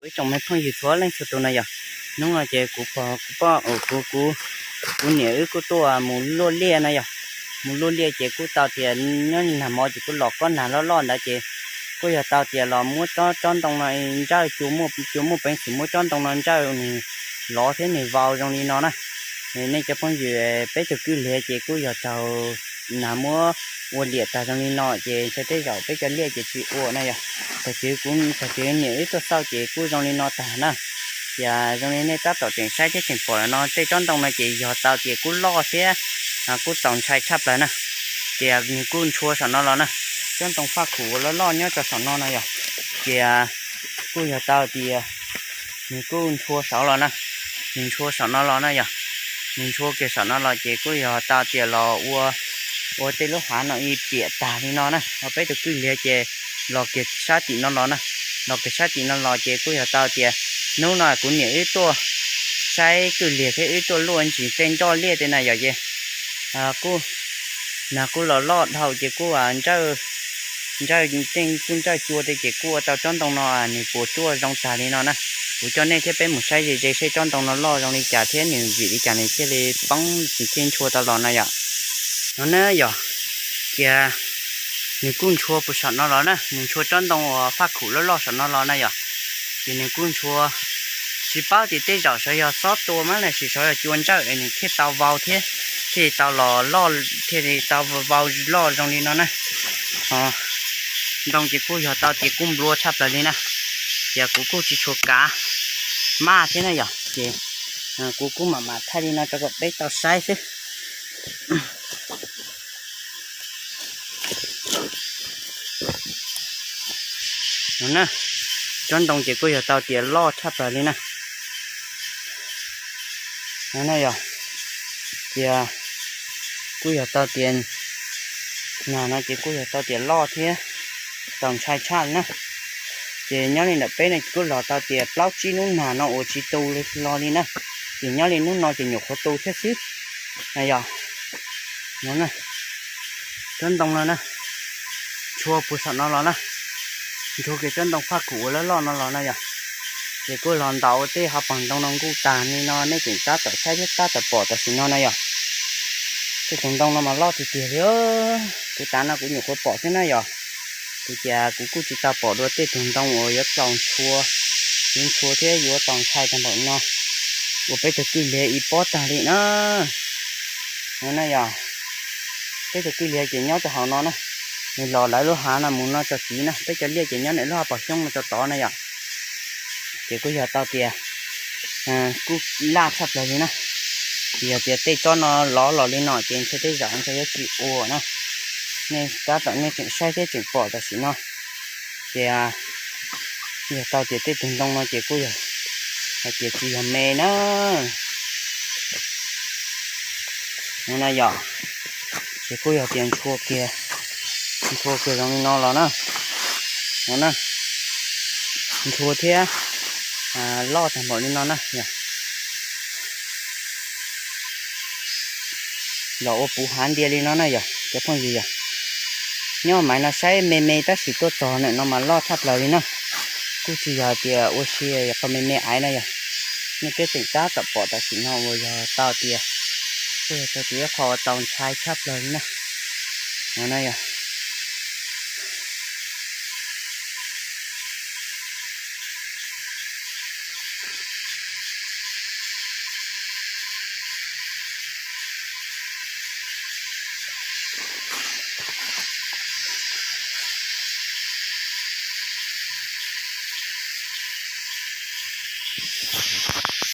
Ib tsoom me phooj ywg txhua leej txhua tus no yog, hnub no ces kuv pog kuv poj kuv kuv kuv niam wb kuj tuaj mus luaj liaj no yog, mus luaj liaj ces kuj tau tias nyob nag hmo ces kuj los kob nag loj loj ntawd ces kuj yog tau tias los muab tsob tsob ntoo no ntsawj, cua muaj peev xwm muab tsob ntoo no ntsawj nws lov thiab nws vau zoo li no na. Nej cov phooj ywg, peb tug kwj liag ces kuj yog raug nag muab ua liam tag zoo li no ces ntshai tej zaum peb cov liaj ces tsis ua na yog. Tag kis kuv tag kis niam wb tuaj xauj ces kuj zoo li no tag na. Ces zoo li nej tab tom tseem saib thiab tseem pom no tej tsob ntoo no ces yog tau tias kuj loj thiab kuj txaus ntshai tshaj plaws na. Ces nws kuj ntshua saum no los na, tsob ntoo faj khuv uas loj loj nyob rau saum no no yog. Ces kuj yog tau tias nws kuj ntshua saud los na, nws ntshua saum no los na yog, nws ntshua kiag saum no los ces kuj yog tau tias los ua, ua tej lub hav no ib piam tag li no na. Ho peb tug kwj liag ces los kiag sab tim no los na, los kiag sab tim no los ces kuj yog tau tias hnub no kuv niam wb tuaj saib kwj liag thiab wb tuaj luaj ntsis tej ncoj liaj tej na yog ces kuj nag kuj los loj dhau ces kuj ntsawj, ntsawj tej kuj ntsawj cua tej ces kuj ua tau tsob ntoo no nws puas tsuaj zoo tag li no na. Kuv coj nej thiab peb mus saib ze ze seb tsob ntoo no loj zoo li cas thiab nws vim li cas nws thiaj li poob nws thiaj ntshua tau los no yom. No na yog, ces nws kuj ntshua puas saum no los na, nws ntshua tsob ntoo uas faj khuv loj loj saum no los na yog. Ces nws kuj ntshua, tsis paub tias tej zaum sawv yog xob tua mas los sis sawv yog cua ntsawj es nws thiaj tau vau thiab, thiaj li tau los loj, thiaj li tau vau loj zoo li no na. Ntoo ces kuj yog tau tias kuj nplua tshaj plaws li na. Ces kuv kuj tsis tshua kav maj thiab na yom, ces kuv kuj mam mam thaij li no rau kom peb tau saib xwb. No na, tsob ntoo ces kuj yog tau tias loj tshaj plaws li na. No na yog, ces kuj yog tau tias, nag no ces kuj yog tau tias loj thiab txaus ntshai tshaj li na. Ces nyob li ntawm peb no kuj los tau tias plaub tsib hnub nag no uas tsis tu li los li na. Ces nyob li hnub no ces nyuam qhuav tu thiab xwb. Na yog, no na, tsob ntoo no na, ntshua puag saum no los na, ntshua kiag tsob ntoo faj khuv uas loj loj no los na yog. Ces kuj los ntaus ua tej hauv paus ntoo no nkuj tag li no nej tseem tab tom saib thiab tab tom pom tam sim no na yog. Tej tus ntoo no mas loj tiag tiag li. Kuv tav no kuv nyuam qhuav pom xwb na yog. Kuv ces kuv kuj tsis tau pom dua tej tus ntoo uas yuav txaus ntshua, yuav ntshua thiab yuav txaus ntshai tag npaum no uas peb tug kwj liag ib pob tag li na. No na yog, peb tug kwj liag ces nyob rau hauv no na, nws los lawv lub hav no mus no tso tid na, peb cov liaj ces nyob ntawm lub hav pos xyoob no tso tod na yom. Ces kuj yog tau tias kuj laj tshaj plaws li na. Ces yog tias tej tsob no lov los li no ces ntshe tej zaum ntshe yuav tsis ua na. Nej tab tom nej tseem saib thiab tseem pom tam sim no. Ces yog tau tias tej tus ntoo no ces kuj yog hais tias tsis yog me na. No na yog, ces kuj yog tias ntshua kiag, ntshua kiag zoo li no los na. No na, ntshua thiab loj tag npaum li no na yog. Los ua puv hav ntia li no na yog cov phooj ywg yog. Nyob Maiv no saib me me tab sis tuaj txog ntawm no mas loj tshaj plaws li na. Kuj tsis yog tias ua si yog qhov me me aiv na yog. Nej twb tseem tab tom pom tam sim no uas yog tau tias, kuj yog tau tias ib qho txaus ntshai tshaj plaws li na. No na yog.